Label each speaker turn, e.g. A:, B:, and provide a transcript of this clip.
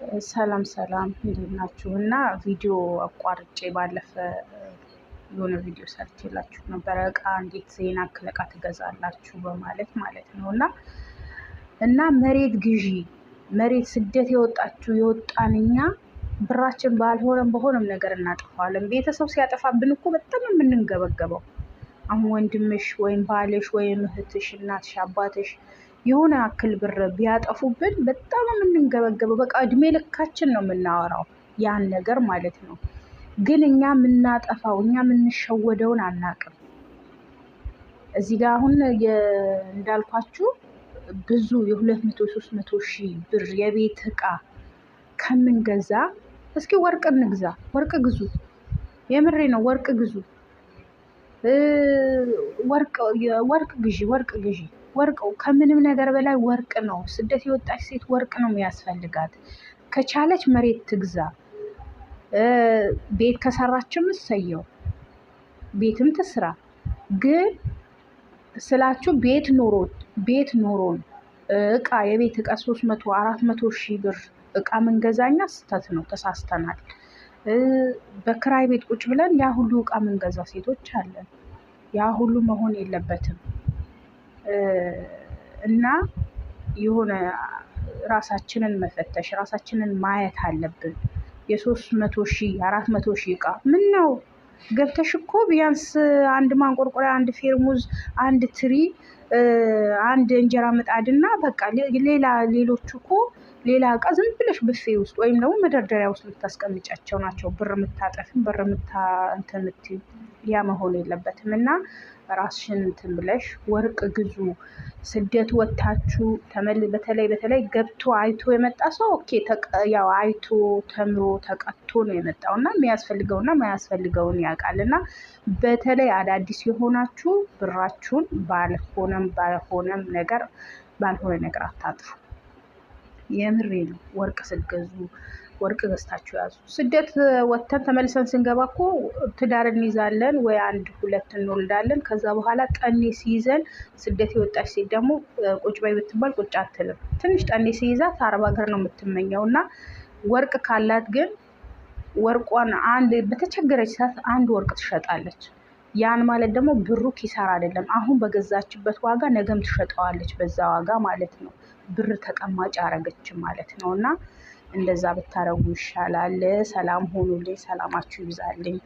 A: ሰላም ሰላም፣ እንዴት ናችሁ? እና ቪዲዮ አቋርጬ ባለፈ የሆነ ቪዲዮ ሰርቼላችሁ ነበረ። እቃ እንዴት ዜና ያክል እቃ ትገዛላችሁ በማለት ማለት ነው። እና መሬት ግዢ፣ መሬት ስደት የወጣችሁ የወጣን እኛ ብራችን ባልሆነም በሆነም ነገር እናጠፋዋለን። ቤተሰብ ሲያጠፋብን እኮ በጣም የምንንገበገበው። አሁን ወንድምሽ ወይም ባልሽ ወይም እህትሽ፣ እናትሽ፣ አባትሽ የሆነ ያክል ብር ቢያጠፉብን በጣም የምንንገበገበው፣ በቃ እድሜ ልካችን ነው የምናወራው ያን ነገር ማለት ነው። ግን እኛ የምናጠፋው እኛ የምንሸወደውን አናቅም። እዚህ ጋር አሁን እንዳልኳችሁ ብዙ የ200 300 ሺህ ብር የቤት እቃ ከምንገዛ እስኪ ወርቅ እንግዛ። ወርቅ ግዙ። የምሬ ነው። ወርቅ ግዙ። ወርቅ ወርቅ ግዢ፣ ወርቅ ግዢ። ወርቅ ከምንም ነገር በላይ ወርቅ ነው። ስደት የወጣች ሴት ወርቅ ነው የሚያስፈልጋት። ከቻለች መሬት ትግዛ። ቤት ከሰራችም እሰየው፣ ቤትም ትስራ። ግን ስላችሁ ቤት ኖሮን እቃ የቤት እቃ 300 400 ሺህ ብር እቃ ምንገዛኛ ስህተት ነው፣ ተሳስተናል። በክራይ ቤት ቁጭ ብለን ያ ሁሉ እቃ ምንገዛ ሴቶች አለን። ያ ሁሉ መሆን የለበትም። እና የሆነ ራሳችንን መፈተሽ ራሳችንን ማየት አለብን። የ300 ሺህ 400 ሺህ እቃ ምን ነው? ገብተሽ እኮ ቢያንስ አንድ ማንቆርቆሪያ፣ አንድ ፌርሙዝ፣ አንድ ትሪ፣ አንድ እንጀራ ምጣድና በቃ ሌላ ሌሎቹ እኮ ሌላ እቃ ዝም ብለሽ ብፌ ውስጥ ወይም ደግሞ መደርደሪያ ውስጥ የምታስቀምጫቸው ናቸው። ብር የምታጠፊም ብር እንትን የምትይው ያ መሆን የለበትም። እና ራስሽን እንትን ብለሽ ወርቅ ግዙ። ስደት ወጥታችሁ በተለይ በተለይ ገብቶ አይቶ የመጣ ሰው okay፣ ያው አይቶ ተምሮ ተቀጥቶ ነው የመጣው እና የሚያስፈልገውና የማያስፈልገውን ያውቃል። እና በተለይ አዳዲስ የሆናችሁ ብራችሁን ባልሆነም ባልሆነም ነገር ባልሆነ ነገር አታጥፉ። የምሬ ነው። ወርቅ ስትገዙ ወርቅ ገዝታችሁ ያዙ። ስደት ወጥተን ተመልሰን ስንገባ እኮ ትዳር እንይዛለን ወይ አንድ ሁለት እንወልዳለን። ከዛ በኋላ ጠኔ ሲይዘን ስደት የወጣች ሴት ደግሞ ቁጭ በይ ብትባል ቁጭ አትልም። ትንሽ ጠኔ ሲይዛት አረብ ሀገር ነው የምትመኘው። እና ወርቅ ካላት ግን ወርቋን አንድ በተቸገረች ሰዓት አንድ ወርቅ ትሸጣለች። ያን ማለት ደግሞ ብሩ ኪሳራ አይደለም። አሁን በገዛችበት ዋጋ ነገም ትሸጠዋለች በዛ ዋጋ ማለት ነው። ብር ተቀማጭ አረገች ማለት ነው። እና እንደዛ ብታረጉ ይሻላል። ሰላም ሆኑልኝ። ሰላማችሁ ይብዛልኝ።